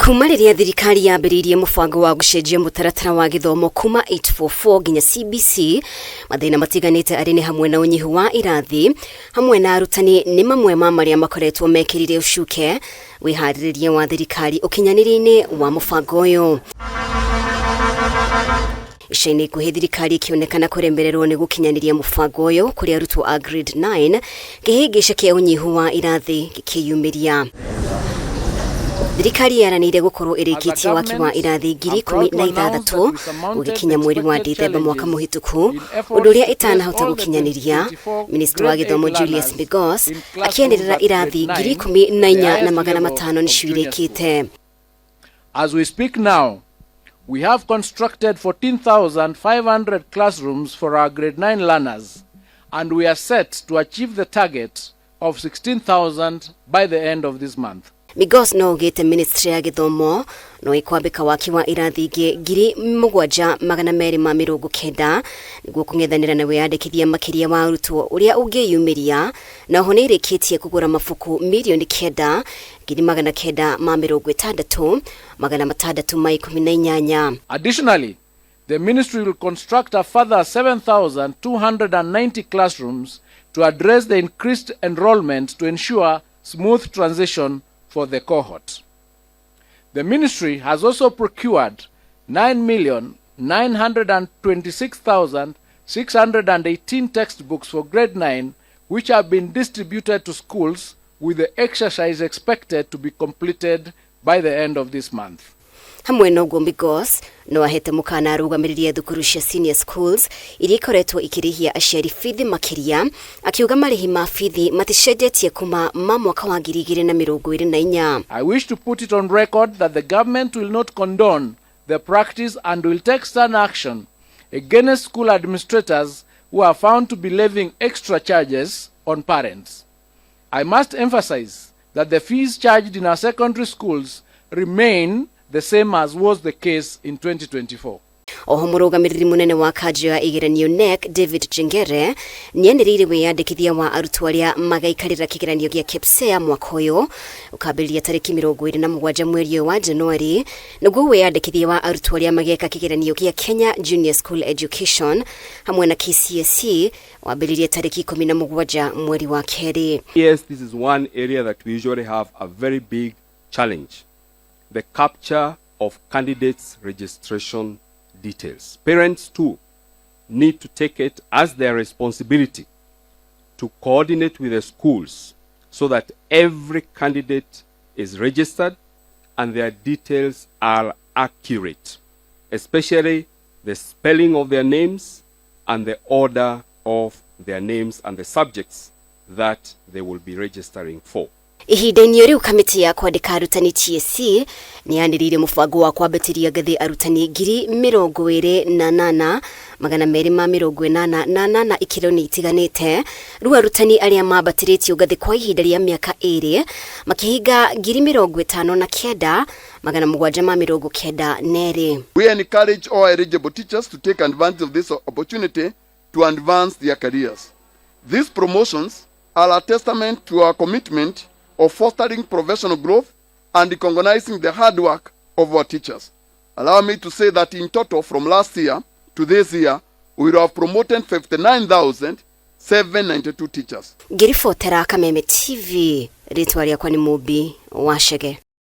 Kuma rĩrĩa thirikari yambĩrĩirie mũbango wa gũcenjia mũtaratara wa gĩthomo kuma 844 nginya CBC, mathĩna matiganĩte arĩ nĩ hamwe na ũnyihu wa irathi hamwe na arutani nĩ mamwe ma marĩa makoretwo mekĩrire ũcuke wĩharĩrĩria wa thirikari ũkinyanĩria-inĩ wa mũbango ũyũ. Ica-inĩ ikuhĩ thirikari ĩkĩonekana kũremererwo nĩ gũkinyanĩria mũbango ũyũ kũrĩ arutwo a grade 9, kĩhĩngĩca kĩa ũnyihu wa irathi gĩkĩyumĩria. Thirikari yaranĩire gũkorwo ĩrĩkĩtie waki wa irathi 16,000 gũgĩkinya mweri wa Dithemba mwaka mũhĩtũku, ũndũ ũrĩa ĩtanahota gũkinyanĩria. Minista wa gĩthomo Julius Migos akĩanĩrĩra irathi 14,500 nĩcio irĩkĩte. As we speak now, we have constructed 14,500 classrooms for our grade 9 learners, and we are set to achieve the target of 16,000 by the end of this month. Migos no augĩte ministry ya gĩthomo no ĩkwambĩka waki wa irathi ingĩ 7290 nĩguo kũng'ethanĩra na wĩyandĩkithia makĩria wa arutwo ũrĩa ũngĩyumĩria, na oho nĩ ĩrĩkĩtie kũgũra mabuku 9,960,618. Additionally, the ministry will construct a further 7,290 classrooms to address the increased enrollment to ensure smooth transition for the cohort. The ministry has also procured 9,926,618 textbooks for grade 9, which have been distributed to schools, with the exercise expected to be completed by the end of this month. Hamwe na ũguo, Migos no ahete mũkana arũgamĩrĩri a thukuru cia senior schools iria ikoretwo ikĩrĩhia aciari bithi makĩria, akiuga marĩhi ma bithi maticenjetie kuma ma mwaka wa 2024. I wish to put it on record that the government will not condone the practice and will take stern action against school administrators who are found to be levying extra charges on parents. I must emphasize that the fees charged in our secondary schools remain the same as was the case in 2024. Oho mũrũgamĩrĩri mũnene wa kanjũ ya igeranio NEC David Jengere nĩanĩrĩire wĩyandĩkithia wa arutwo arĩa magaikarĩra kĩgeranio gĩa KPSEA mwaka ũyũ ũkambĩrĩria tarĩki 27 mweri ũyũ wa Januari, naguo wĩyandĩkithia wa arutwo arĩa mageka kĩgeranio gĩa Kenya Junior School Education hamwe na KCSE wambĩrĩrie tarĩki 17 mweri wa kerĩ. Yes, this is one area that we usually have a very big challenge: the capture of candidates' registration details. Parents, too, need to take it as their responsibility to coordinate with the schools so that every candidate is registered and their details are accurate, especially the spelling of their names and the order of their names and the subjects that they will be registering for. Ihinda-inĩ rĩu, kamĩtĩ ya kwandĩka arutani TSC nĩ yanĩrĩire mũbango wa kwambatĩria ngathĩ arutani 28,288 ikĩro-inĩ itiganĩte. Rĩu arutani arĩa mambatĩrĩtio ngathĩ kwa ihinda rĩa mĩaka 2 makĩhinga 59,792. We encourage all eligible teachers to take advantage of this opportunity to advance their careers. These promotions are a testament to our commitment of fostering professional growth and recognizing the hard work of our teachers. Allow me to say that in total, from last year to this year, we will have promoted 59,792 teachers. Ngĩribotera Kameme TV, rĩtwa rĩakwa nĩ Mũmbi wa Chege.